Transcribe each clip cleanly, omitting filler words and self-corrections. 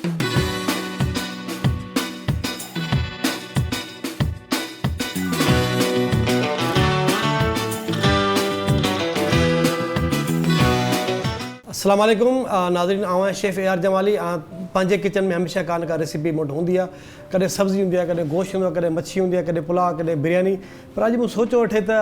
السلام عليڪم ناظرين آئون آهيان شيف اي آر جمالي ۽ پنهنجي ڪچن ۾ هميشه ڪا نه ڪا ريسيپي مون وٽ هوندي آهي ڪڏهن سبزي هوندي آهي ڪڏهن گوشت هوندو آهي ڪڏهن مڇي هوندي آهي ڪڏهن پلاء ڪڏهن برياني پر اڄ مون سوچيو وٺي ته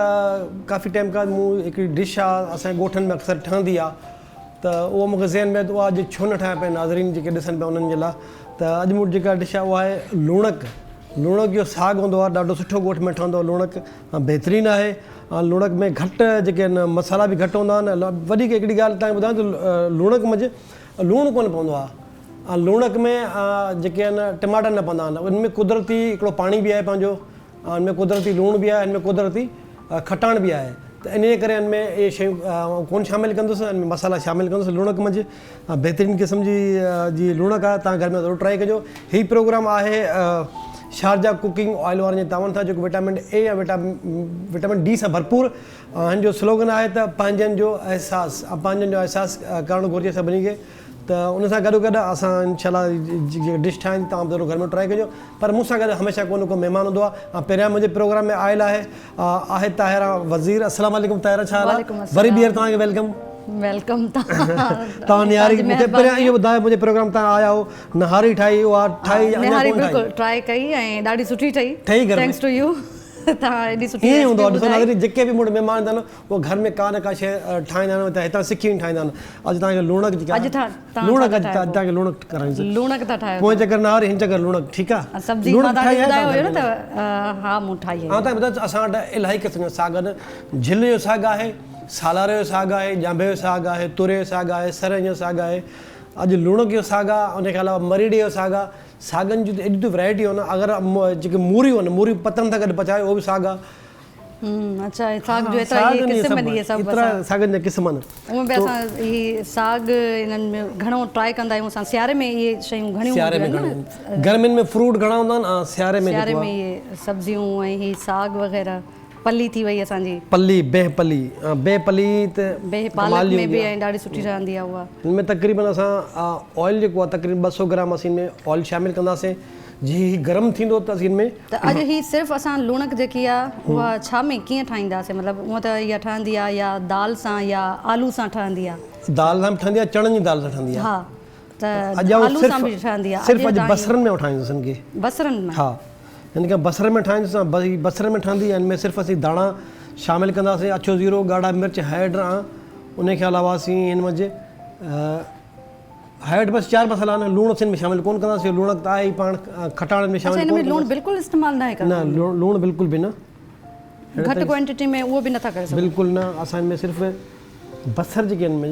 ڪافي ٽائيم کان مون هڪڙي ڊش آهي اسان جي ڳوٺن ۾ اڪثر ٺهندي آهي ته اهو مون کي ذهن ۾ آيو ته اها اڄ ڇو نه ٺاهيان پنهنجي ناظرين جيڪي ڏسن پيا انهن جي لاء ته اڄ مون وٽ جيڪا ڊش آهي اها آهي لوڻڪ لوڻڪ جو ساڳ هوندو آهي ڏاڍو سٺو ڳوٺ ۾ ٺهندو آهي لوڻڪ بهترين آهي ۽ لوڻڪ ۾ گهٽ جيڪي آهن مصالحا به گهٽ هوندا آهن وڌيڪ هڪڙي ڳالهه توهان کي ٻڌايان ته لوڻڪ منجهه لوڻ ڪونه پوندو آهي ۽ لوڻڪ ۾ جيڪي آهن ٽماٽا نه پوندا آهن ان ۾ قدرتي هڪڙو پاڻي به آهي پنهنجو ۽ ان ۾ قدرتي لوڻ به آهي ان ۾ قدرتي کٽاڻ به آهي ته انهيء ڪري ان ۾ اهي شيون آئون ڪونه شامل ڪندس ان ۾ مصالحا شامل ڪندس لوڻڪ منجهه بهترين قسم جي جي لوڻڪ آهي توهان گهر ۾ ضرور ٽرائي ڪجو هي پروگرام آهي شارجا ڪوڪنگ آئل وارن جي تعاون سان جيڪو وٽامن اي ۽ وٽامن ڊي سان ڀرپور هن جو سلوگن آهي ته پنهنجن جو احساس پنهنجن جو احساس ڪرڻ گهرجي سڀني کي ته ان سان گڏو گڏ اسان انشاء الله جيڪا ڊش ٺاهيان ٿي توهان به ضرور گهر ۾ ٽرائي ڪجو پر مون سان گڏ هميشه ڪو نه ڪو مهمان هوندو آهي ۽ پهريان منهنجي پروگرام ۾ آيل آهي آهي طاهره وزير السلام عليڪم طاهره ڇا حال آهي وري ٻيهر توهان کي welcome. Welcome توهان نهاري مون کي پهريان اهو ٻڌايو منهنجي پروگرام تان آيا هو نهاري ٺاهي اها ٺاهي يا اڃا نهاري بلڪل ٽرائي ڪئي ۽ ڏاڍي سٺي ٺهي ٺهي گهر ۾ thanks to you توهان ايڏي سٺي ائين هوندو آهي ڏسو ناظرين جيڪي به مون وٽ مهمان ايندا آهن اهي گهر ۾ ڪا نه ڪا شيء ٺاهيندا آهن ته هتان سکي وڃي ٺاهيندا آهن اڄ توهان کي لوڻڪ جيڪا اڄ لوڻڪ اڄ توهان کي لوڻڪ ڪرائيندس لوڻڪ ٿا ٺاهيو پوئين چڪر نهاري هن چڪر لوڻڪ ٺيڪ آهي سبزي مان توهان کي ٻڌايو هيو نه ته ها مون ٺاهي آهي آئون توهان کي ٻڌايان اسان وٽ الاهي قسم جا ساڳ آهن جهل جو ساڳ آهي سالاري جو ساڳ آهي ڄانڀي جو ساڳ آهي توري جو ساڳ آهي سرهن جو ساڳ آهي اڄ لوڻڪ جو ساڳ آهي ان کان علاوه مريڙي جو ساڳ آهي ساڳن جون ته ايڏيون ته ورائٽيون آهن اگر جيڪي موريون آهن موريون پتن سان گڏ پچايو اهو به ساڳ آهي. اڇا هي ساڳ جو ايترا اهي قسم آهن اهي سڀ ايترا ساڳن جا قسم آهن. هونئن به اسان هي ساڳ انهن ۾ گهڻو ٽرائي ڪندا آهيون اسان سياري ۾ اهي شيون گهڻيون سياري ۾ گهڻيون گرمين ۾ فروٽ گهڻا هوندا آهن ۽ سياري ۾ سياري ۾ اهي سبزيون ۽ هي ساڳ وغيره پلي ٿي وئي اسان جي. پلي بيهه پلي بيهه پلي ته بيهه پالڪ ۾ به ۽ ڏاڍي سٺي ٺهندي آهي اها. هن ۾ تقريبن اسان آئل جيڪو آهي تقريبن 200 گرام اسين هن ۾ آئل شامل ڪنداسين جي هي گرم ٿيندو ته اسين هن ۾. ته اڄ هي صرف اسان لوڻڪ جيڪي آهي اها ڇا ۾ ڪيئن ٺاهينداسين مطلب هونء ته اها ٺهندي آهي يا دال سان يا آلو سان ٺهندي آهي. دال سان به ٺهندي آهي چڻن جي دال سان ٺهندي آهي. ها ته اڄ آئون آلو صرف سان به ٺهندي آهي صرف اڄ بصرن ۾ ٺاهيندس هن کي. بصرن ۾. ها هن کي بصرن ۾ ٺاهيندس ۽ بصرن ۾ ٺهندي هن ۾ صرف اسين ڌاڻا شامل ڪنداسين اڇو زيرو ڳاڙها مرچ هيڊ ۽ ان کان علاوه اسين هن منجهه هيڊ بس چار مصالحا آهن لوڻ اسين ۾ شامل ڪونه ڪنداسين لوڻ ته آهي ئي پاڻ کٽاڻ ۾ شامل اڇا هن ۾ لوڻ بلڪل استعمال ناهي ڪرڻو نه لوڻ بلڪل به نه گهٽ ڪوانٽيٽي ۾ اهو به نٿا ڪري سگهون بلڪل نه اسان هن ۾ صرف بصر جيڪي هن ۾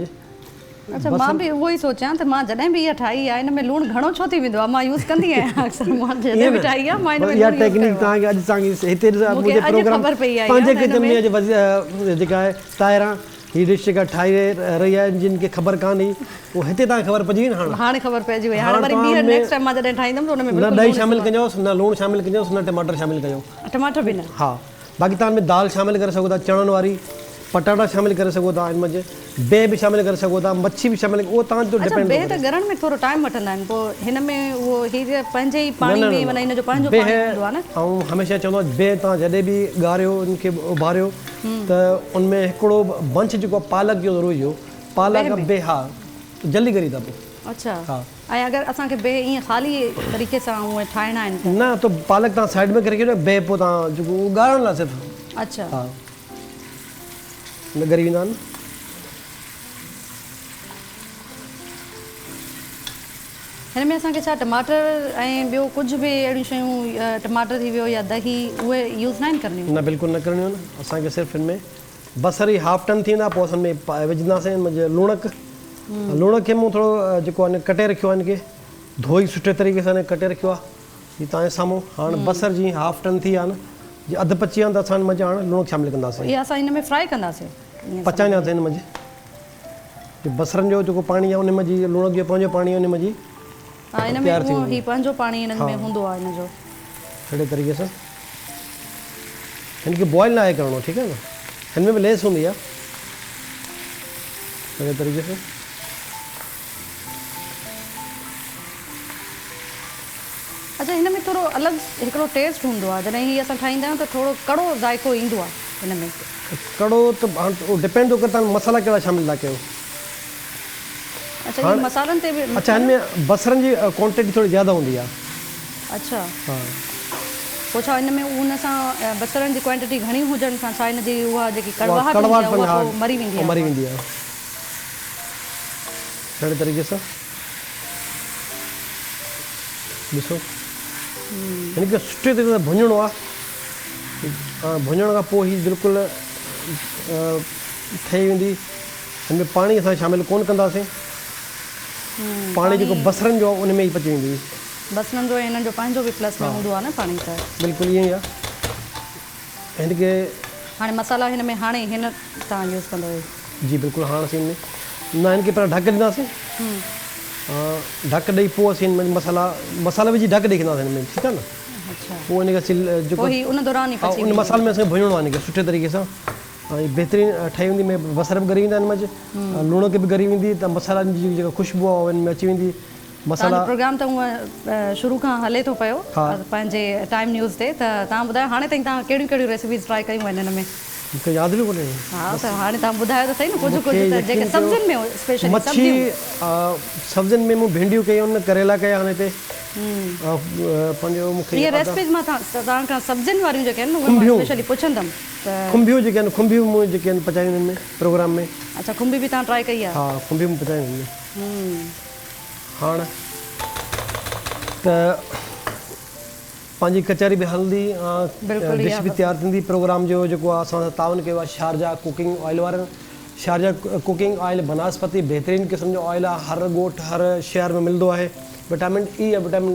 اڇا مان به اهو ئي سوچيان ته مان جڏهن به اها ٺاهي آهي ان ۾ لوڻ گهڻو ڇو ٿي ويندو آهي مان يوز ڪندي آهيان اڪثر مان جڏهن به ٺاهي آهي مان ان ۾ اها ٽيڪنيڪ توهان کي اڄ توهان کي هتي منهنجي پروگرام پنهنجي ڪچن ۾ اڄ جيڪا آهي طاهره هي ڊش جيڪا ٺاهي رهي آهي جن کي خبر ڪانه هئي اهو هتي توهان کي خبر پئجي وئي نه هاڻ هاڻي خبر پئجي وئي هاڻي وري ٻيهر نيڪسٽ ٽائيم مان جڏهن ٺاهيندم ته ان ۾ نه ڏهي شامل ڪجوس نه لوڻ شامل ڪجوس نه ٽماٽر شامل ڪجو ٽماٽر به نه ها باقي توهان ان ۾ دال شامل ڪري سگهو ٿا چڻن واري پٽاٽا شامل ڪري سگهو ٿا ان منجهه بيهه به شامل ڪري سگهو ٿا مڇي به شامل اهو توهان تي اڇا ڊپينڊ ٿو بيهه ته ڪري. ڳرڻ ۾ ٿورو ٽائيم وٺندا آهن پوء هن ۾ اهو هي ته پنهنجي ئي نه پاڻي نه ۾ نه معنيٰ هن جو پنهنجو پاڻي بيهه هوندو آهي نه. آئون هميشه چوندو آهيان بيهه توهان جڏهن به ڳاريو ان کي اڀاريو ته ان ۾ هڪڙو بنچ جيڪو آهي پالڪ جو ضرور وجهو پالڪ بيهه ۾ بيهه ها جلدي ڳري ٿا پوء اڇا ها. ۽ اگر اسان کي بيهه ائين خالي طريقي سان اونئن ٺاهڻا آهن ته. نه ته پالڪ توهان سائيڊ ۾ ڪري ڇڏيو بيهه پوء توهان جيڪو اهو ڳارڻ لاء صرف. اڇا. ها نه ڳري ويندا آهن. هن ۾ اسان کي ڇا ٽماٽر ۽ ٻيو ڪجهه به اهڙيون شيون ٽماٽر ٿي ويو يا دهي اهي يوز ناهن ڪرڻيون؟ نه بلڪل نه ڪرڻيون آهن اسان کي صرف هن ۾ بصر ئي هاف ٽن ٿيندا پوء اسان ۾ وجهنداسين ان منجهه لوڻڪ لوڻڪ کي مون ٿورو جيڪو آهي ڪٽي رکيو آهي ان کي ڌوئي سٺي طريقي سان ڪٽي رکيو آهي هي توهان جي سامهون هاڻ بصر جي هاف ٽن ٿي ويا آهن جي اڌ پچي ويا آهن ته اسان ان منجهه هاڻ لوڻڪ شامل ڪنداسين. اها اسان ان ۾ فرائي ڪنداسين. پچائينداسين ان منجهه جي بصرن جو جيڪو پاڻي آهي ان منجهه لوڻڪ جو پنهنجو پاڻي آهي ان منجهه ها ان ۾ اهو هي پنهنجو پاڻي انهن ۾ هوندو آهي ان جو. اهڙي طريقي سان هن کي بوائل ناهي ڪرڻو ٺيڪ آهي نه هن ۾ به ليس هوندي آهي اهڙي طريقي سان. اڇا هن ۾ ٿورو الڳ هڪڙو ٽيسٽ هوندو آهي جڏهن هي اسان ٺاهيندا آهيون ته ٿورو ڪڙو ذائقو ايندو آهي هن ۾. ڪڙو ته هاڻ اهو ڊپينڊ ٿو ڪري توهان مصالحا ڪهڙا شامل ٿا ڪيو. اڇا اهي مصالحن تي به. اڇا هن ۾ بصرن جي ڪوانٽيٽي ٿوري زياده هوندي آهي. اڇا ها. پوء ڇا ان ۾ ان سان بصرن جي ڪوانٽيٽي گهڻي هجڻ سان ڇا ان جي اها جيڪي ڪڙواهٽ هوندي آهي اها پوء مري ويندي آهي. مري ويندي آهي. اهڙي طريقي سان ڏسو هن کي سٺي طريقي سان ڀڃڻو آهي. ڀڃڻ کان پوء هي بلڪل ٺهي ويندي. هن ۾ پاڻي اسان شامل ڪونه ڪنداسين. پاڻي جيڪو بصرن جو آهي ان ۾ ئي پچي ويندي. بصرن جو ۽ هنن جو پنهنجو به پلس ۾ هوندو آهي نه پاڻي ته. بلڪل ائين ئي آهي. هن کي. هاڻي مصالحا هن ۾ هاڻي هن تان يوز ڪندو. جي بلڪل هاڻ اسين هن ۾ نه هن کي پهريان ڍڪ ڏينداسين. ڍڪ ڏئي پوء اسين هن ۾ مصالحا مصالحا وجهي ڍڪ ڏئي ڇڏينداسين هن ۾ ٺيڪ آهي نه. اڇا. پوء هن کي اسين جيڪو. پوء هي ان دوران ئي پچي ويندو. ان مصالحي ۾ اسان کي ڀڃڻو آهي هن کي سٺي طريقي سان. ۽ بهترين ٺهي ويندي ۾ بصر به ڳري ويندا ان منجهه لوڻڪ به ڳري ويندي ته مصالحن جي جيڪا خوشبو آهي اها ان ۾ اچي ويندي مصالحا. توهان جو پروگرام ته هونء شروع کان هلي ٿو پيو پنهنجي ٽائيم نيوز تي ته توهان ٻڌايو هاڻي تائين توهان ڪهڙيون ڪهڙيون ريسيپيز ٽرائي ڪيون آهن ان ۾. مون کي ياد به ڪونهي. ها ته هاڻي توهان ٻڌايو ته سهي نه ڪجهه ڪجهه ته جيڪي سبزين ۾ اسپيشلي مڇي سبزين ۾ مون ڀينڊيون ڪيون آهن ڪريلا ڪيا آهن هتي پنهنجو مون کي اهي ريسيپيز مان توهان کان سبزين واريون جيڪي آهن اهي مان اسپيشلي پڇندم. کنڀيون جيڪي آهن کنڀيون مون جيڪي آهن پچايون آهن هن ۾ پروگرام ۾. اڇا کنڀي به توهان ٽرائي ڪئي آهي. ها کنڀي مون پچايون آهن هن ۾. هاڻ ته پنهنجي ڪچهري به هلندي ڊش به تيار ٿيندي پروگرام جو جيڪو آهي اسان سان تعاون ڪيو آهي شارجا ڪوڪنگ آئل وارن شارجا ڪوڪنگ آئل بناسپتي بهترين قسم جو آئل آهي هر ڳوٺ هر شهر ۾ ملندو آهي وٽامن اي ۽ وٽامن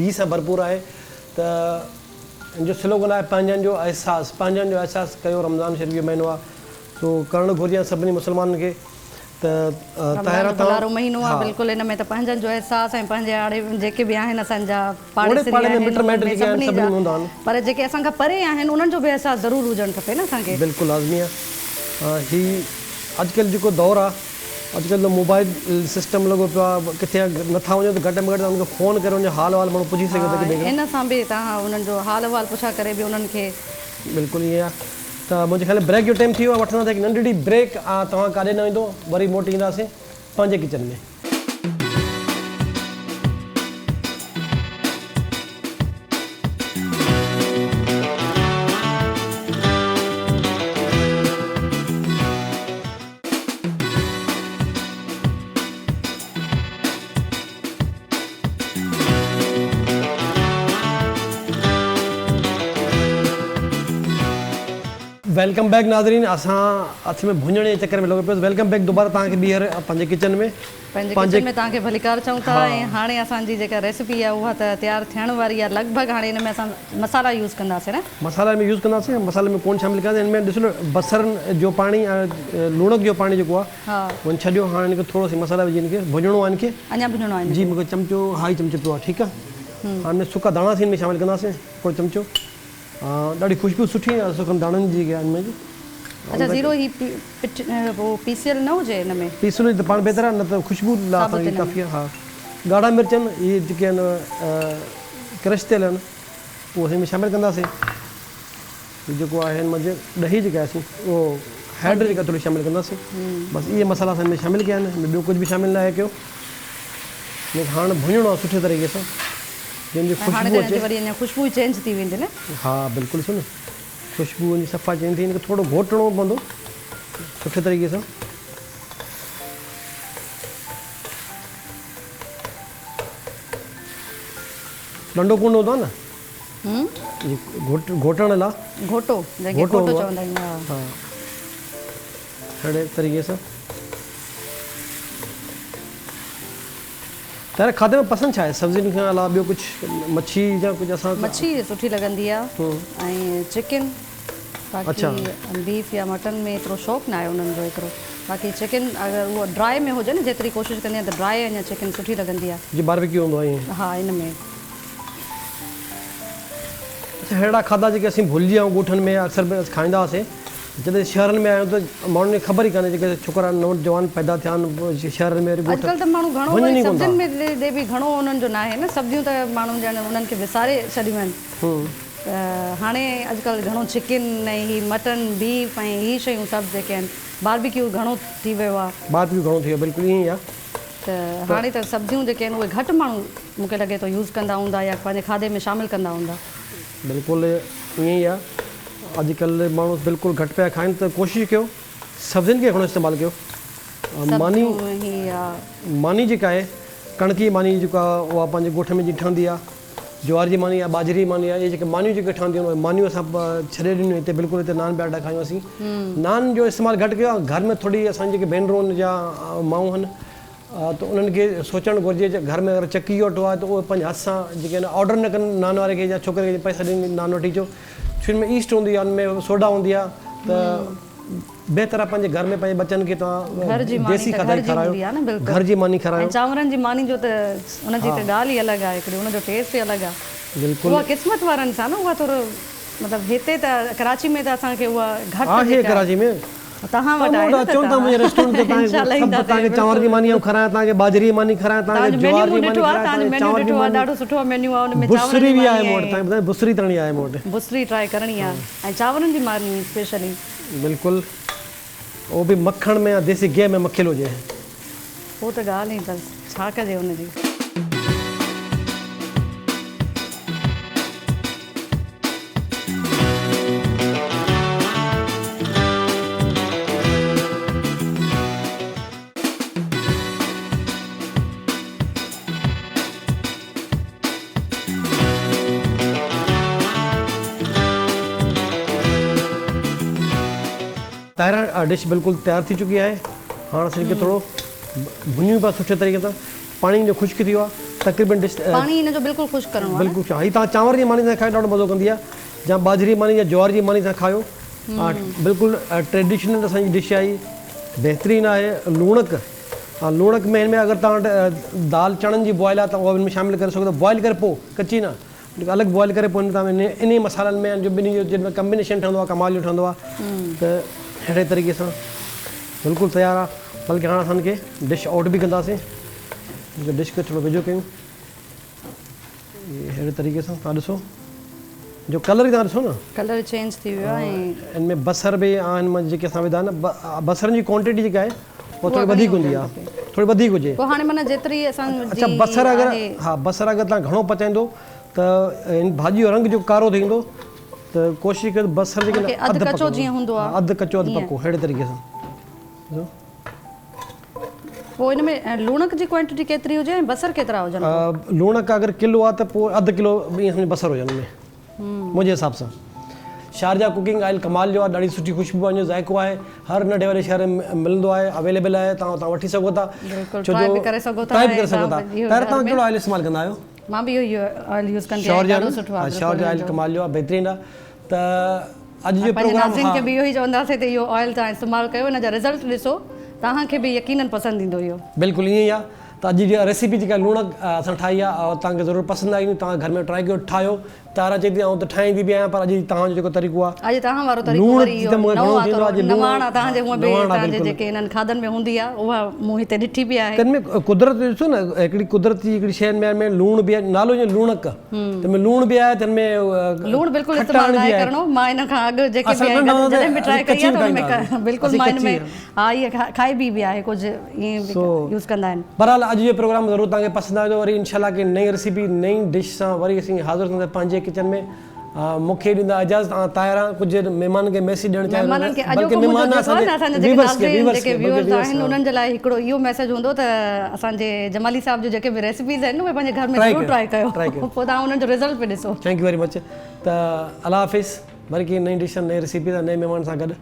ڊي سان ڀرپور آهي ته ان جو سلوگن آهي پنهنجن جو احساس پنهنجن جو احساس ڪيو رمضان شريف جو مهينو آهي سو ڪرڻ گهرجي سڀني مسلمانن کي ته رمضان جو ڀلارو مهينو آهي بلڪل ان ۾ ته پنهنجن جو احساس ۽ پنهنجي آڙي جيڪي به آهن اسان جا پاڙيسري آهن انهن ۾ سڀني جا پر جيڪي اسان کان پري آهن انهن جو به احساس ضرور هجڻ کپي نه اسان کي. بلڪل لازمي آهي هي اڄڪلهه جيڪو دور آهي اڄڪلهه ته موبائل سسٽم لڳو پيو آهي ڪٿي نٿا وڃو ته گهٽ ۾ گهٽ انهن کي فون ڪري انهن جو حال احوال ماڻهو پڇي سگهي ٿو هڪ ٻئي کان. ان سان به توهان انهن جو حال احوال پڇا ڪري به انهن کي. بلڪل ائين آهي ته منهنجي خيال ۾ بريڪ جو ٽائيم ٿي ويو آهي وٺنداسين هڪ ننڍڙي بريڪ توهان ڪاڏي نه ويندو وري موٽي اينداسين پنهنجي ڪچن ۾. Welcome back ناظرين اسان اٿ ۾ ڀڃڻ جي چڪر ۾ لڳو پيو welcome back دوباره توهان کي ٻيهر پنهنجي ڪچن ۾. پنهنجي ڪچن ۾ توهان کي ڀليڪار چئون ٿا ۽ هاڻي اسان جي جيڪا ريسپي آهي اها ته تيار ٿيڻ واري آهي لڳ ڀڳ هاڻي ان ۾ اسان مصالحا يوز ڪنداسين نه. مصالحا ان ۾ يوز ڪنداسين مصالحي ۾ ڪونه شامل ڪياسين ان ۾ ڏسو نه بصرن جو پاڻي ۽ لوڻڪ جو پاڻي جيڪو آهي ان ڇڏيو هاڻي ان کي ٿورو سو مصالحا وجهي ان کي ڀڃڻو آهي ان کي اڃا ڀڃڻو آهي جي مونکي چمچو ها هي چمچو پيو آهي ٺيڪ آهي هاڻي ان ۾ سڪا ڌاڻا اسين ان ۾ شامل ڪنداسين هڪڙو چمچو ڏاڍي خوشبو سٺي آهي سڪن ڌاڻن جي جيڪي آهن ان ۾ اڇا زيرو هي پٺ هو پيسيل نه هجي ان ۾. پيسيل هجي ته پاڻ بهتر آهي نه ته خوشبو لاء اسان کي ڪافي آهي ها ڳاڙها مرچ آهن اهي جيڪي آهن ڪرش ٿيل آهن اهو اسين ۾ شامل ڪنداسين هي جيڪو آهي هن منجهه ڏهي جيڪا آهي اهو هيڊ جيڪا ٿوري شامل ڪنداسين بس اهي مصالحا اسان ۾ شامل ڪيا آهن هن ۾ ٻيو ڪجهه به شامل نه آهي ڪيو هن کي هاڻ ڀڃڻو آهي سٺي طريقي سان جنهن جي خوشبو اچي وري اڃا خوشبو چينج ٿي ويندي نه ها بلڪل سو نه خوشبو ان جي صفا چينج ٿي هن کي ٿورو گهوٽڻو پوندو سٺي طريقي سان. ڏنڊو ڪونڊو هوندو آهي نه گهوٽ گهوٽڻ لا گهوٽو جنهن کي گهوٽو چوندا آهيون ها ها اهڙي طريقي سان تنهنجي کاڌي ۾ پسند ڇا آهي سبزين کان علاوه ٻيو ڪجهه مڇي يا ڪجهه اسان مڇي سٺي لڳندي آ ۽ چڪن باقي بيف يا مٽن ۾ ايترو شوق ناهي انهن جو ايترو باقي چڪن اگر اهو ڊرائي ۾ هجي نه جيتري ڪوشش ڪندي آهيان ته ڊرائي اڃا چڪن سٺي لڳندي آ جي باربيڪيو هوندو آهي ها ان ۾ اڇا ههڙا کاڌا جيڪي اسين ڀلجي ويا آهيون ڳوٺن ۾ اڪثر کائيندا هئاسين. جڏهن شهرن ۾ آيا آهيون ته ماڻهن کي خبر ئي ڪانهي جيڪي ڇوڪرا نوجوان پيدا ٿيا آهن شهرن ۾ وري ڳوٺ اڄڪلهه ته ماڻهو گهڻو وڃن وري ئي ڪونه ٿا. سبزين ۾ ڏي به گهڻو انهن جو ناهي نه سبزيون ته ماڻهن ڄڻ انهن کي وساري ڇڏيون آهن ته هاڻي اڄڪلهه گهڻو چڪن ۽ هي مٽن بيف ۽ هي شيون سڀ جيڪي آهن باربيڪيو گهڻو ٿي ويو آهي. باربيڪيو گهڻو ٿي ويو بلڪل ائين ئي آهي. ته هاڻي ته سبزيون جيڪي آهن اهي گهٽ ماڻهو مون کي لڳي ٿو يوز ڪندا هوندا يا پنهنجي کاڌي ۾ شامل ڪندا هوندا. بلڪل ائين ئي آهي اڄڪلهه ماڻهو بلڪل گهٽ پيا کائن ته ڪوشش ڪيو سبزين کي گهڻو استعمال ڪيو ماني ماني جيڪا آهي ڪڻڪ جي ماني جيڪا اها پنهنجي ڳوٺ ۾ جيئن ٺهندي آهي جوار جي ماني آهي ٻاجهري جي ماني آهي اهي جيڪي مانيون جيڪي ٺهنديون آهن اهي مانيون اسان ڇڏي ڏنيون هتي بلڪل هتي نان پيا کايون اسين نان جو استعمال گهٽ ڪيو آهي گهر ۾ ٿوري اسان جي جيڪي ڀينرون آهن يا مائون آهن ته انهن کي سوچڻ گهرجي ته گهر ۾ اگر چڪي جو اٽو آهي ته اهو پنهنجي هٿ سان جيڪي آهن آرڊر نه ڪن نان واري کي يا ڇوڪري کي پئسا ڏين نان وٺي اچو ڇو ان ۾ ايسٽ هوندي آهي ان ۾ سوڊا هوندي آهي ته بهتر آهي پنهنجي گهر ۾ پنهنجي ٻچن کي توهان ديسي کاڌا ئي کارايو گهر جي ماني کارايو. ۽ چانورن جي ماني جو ته ان جي ته ڳالهه ئي الڳ آهي هڪڙي ان جو ٽيسٽ ئي الڳ آهي بلڪل اها قسمت وارن سان نه اها ٿورو مطلب هتي ته ڪراچي ۾ ته اسان کي اها گهٽ آهي ڪراچي ۾ توهان وٽ آهي نه ته چون ٿا منهنجي ريسٽورنٽ تي توهان کي سڀ توهان کي چانور جي ماني آئون کارايان توهان کي ٻاجهري جي ماني کارايان توهان کي جوار جي ماني کارايان توهان کي چانور جي ماني ڏاڍو سٺو مينيو آهي ان ۾ چانورن بسري به آهي مون وٽ توهان کي ٻڌايان بسري تاڻي آهي مون وٽ بسري ٽرائي ڪرڻي آهي ۽ چانورن جي ماني اسپيشلي. بلڪل اهو به مکڻ ۾ يا ديسي گيهه ۾ مکيل هجي. پوء ته ڳالهه ئي بس ڇا ڪجي ان جي. طاهره ڊش بلڪل تيار ٿي چڪي آهي هاڻ اسان کي ٿورو ڀڃون پيا سٺي طريقي سان پاڻي ان جو خشڪ ٿي ويو آهي تقريبن ڊش پاڻي ان جو بلڪل خشڪ ڪرڻو آهي بلڪل هي توهان چانور جي ماني سان کائي ڏاڍو مزو ڪندي آهي يا ٻاجهري جي ماني يا جوار جي ماني سان کايو بلڪل ٽريڊيشنل اسان جي ڊش آهي بهترين آهي لوڻڪ لوڻڪ ۾ هن ۾ اگر توهان وٽ دال چڻن جي بوائل آهي ته اها به هن ۾ شامل ڪري سگهو ٿا بوائل ڪري پوء ڪچي نه الڳ بوائل ڪري پوء هن ۾ توهان انهي مصالحن ۾ جو ٻنهي جو جن ۾ ڪمبينيشن ٺهندو آهي ڪمال جو ٺهندو آهي ته اهڙي طريقي سان بلڪل تيار آهي بلڪه هاڻ اسان هن کي ڊش آئوٽ به ڪنداسين ڊش کي ٿورو ويجهو ڪيون اهڙي طريقي سان توهان ڏسو جو ڪلر ئي توهان ڏسو نه. ڪلر چينج ٿي ويو آهي ۽. ان ۾ بصر به آهن مان جيڪي اسان وڌا نه بصرن جي ڪوانٽيٽي جيڪا آهي اها ٿوري وڌيڪ هوندي آهي ٿوري وڌيڪ هجي. پوء هاڻي معنيٰ جيتري اسان جي اڇا بصر اگر ها بصر اگر توهان گهڻو پچائيندو ته ان ڀاڄي جو رنگ جيڪو ڪارو ٿي ويندو ته ڪوشش ڪيو ته بصر جيڪي اڌ ڪچو جيئن هوندو آهي اڌ ڪچو اڌ پڪو اهڙي طريقي سان ڏسو. پوء ان ۾ لوڻڪ جي ڪوانٽيٽي ڪيتري هجي ۽ بصر ڪيترا هجن پوء؟ لوڻڪ اگر ڪلو آ ته پوء اڌ ڪلو ائين سمجهه بصر هجن ان ۾ منهنجي حساب سان. شارجا ڪوڪنگ آئل ڪمال جو آ ڏاڍي سٺي خوشبو آ ان جو ذائقو آهي هر ننڍي وڏي شهر ۾ ملندو آهي اويليبل آهي توهان اتان وٺي سگهو ٿا بلڪل ٽرائي به ڪري سگهو ٿا ٽرائي به ڪري سگهو ٿا طاهر توهان ڪهڙو آئل استعمال ڪندا آهيو؟ مان به اهو ئي آئل يوز ڪندي آهيان ڏاڍو سٺو آ بلڪل شارجا آئل ڪمال جو آ بهترين آ ته اڄ جو پنهنجي پروگرام ناظرين کي به اهو ئي چونداسين ته اهو آئل توهان استعمال ڪيو ان جا رزلٽ ڏسو توهان کي به يقينن پسند ايندو اهو. بلڪل ائين ئي آ ته اڄ جي ريسيپي جيڪا لوڻڪ اسان ٺاهي آ اها توهان کي ضرور پسند آئي هوندي توهان گهر ۾ ٽرائي ڪيو ٺاهيو تارا چئي ٿي آئون ته ٺاهيندي به آهيان پر اڄ توهان جو جيڪو طريقو آ اڄ توهان وارو طريقو لوڻ وري ته اهو مون کي نئون گهڻو آ ٿيندو ٿورو آ اڄ لوڻ نواڻ آ توهان جي هونئن به نواڻ آ توهان جي بلڪل جيڪي انهن کاڌن ۾ هوندي آ اها مون هتي ڏٺي به آهي. تن ۾ قدرت ڏسو نه هڪڙي قدرتي هڪڙي شين ۾ لوڻ به آهي نالو جيئن لوڻڪ. تنهن ۾ لوڻ به آهي تنهن ۾ لوڻ بلڪل استعمال ناهي ڪرڻو مان ان کان اڳ جيڪي به آهي جڏهن به ٽرائي ڪئي آهي ته ان ۾ بلڪل مان ان ۾ ها اها کائبي به آهي ڪجهه ائين به يوز ڪندا آهن. بهرحال اڄ جو پروگرام ضرور توهان کي پسند آيو هوندو وري انشاء الله ڪنهن نئين ريسيپي نئين ڊش سان وري اسين حاضر ٿينداسين پنهنجي ڪچن ۾ مون کي ڏيندا اجازت آئون طاهر آهيان ڪجهه مهمانن کي ميسيج ڏيڻ چاهيان مهمانن کي اڄوڪو منهنجو جيڪو آهي نه اسان جا جيڪي ناظرين جيڪي ويورز آهن انهن جي لاء هڪڙو اهو ميسيج هوندو ته اسان جي جمالي صاحب جون جيڪي به ريسيپيز آهن اهي پنهنجي گهر ۾ ضرور ٽرائي ڪيو پوء توهان انهن جو رزلٽ به ڏسو. Thank you very much ته الله حافظ وري ڪنهن نئين ڊش سان نئين ريسيپي سان نئين مهمان سان گڏ.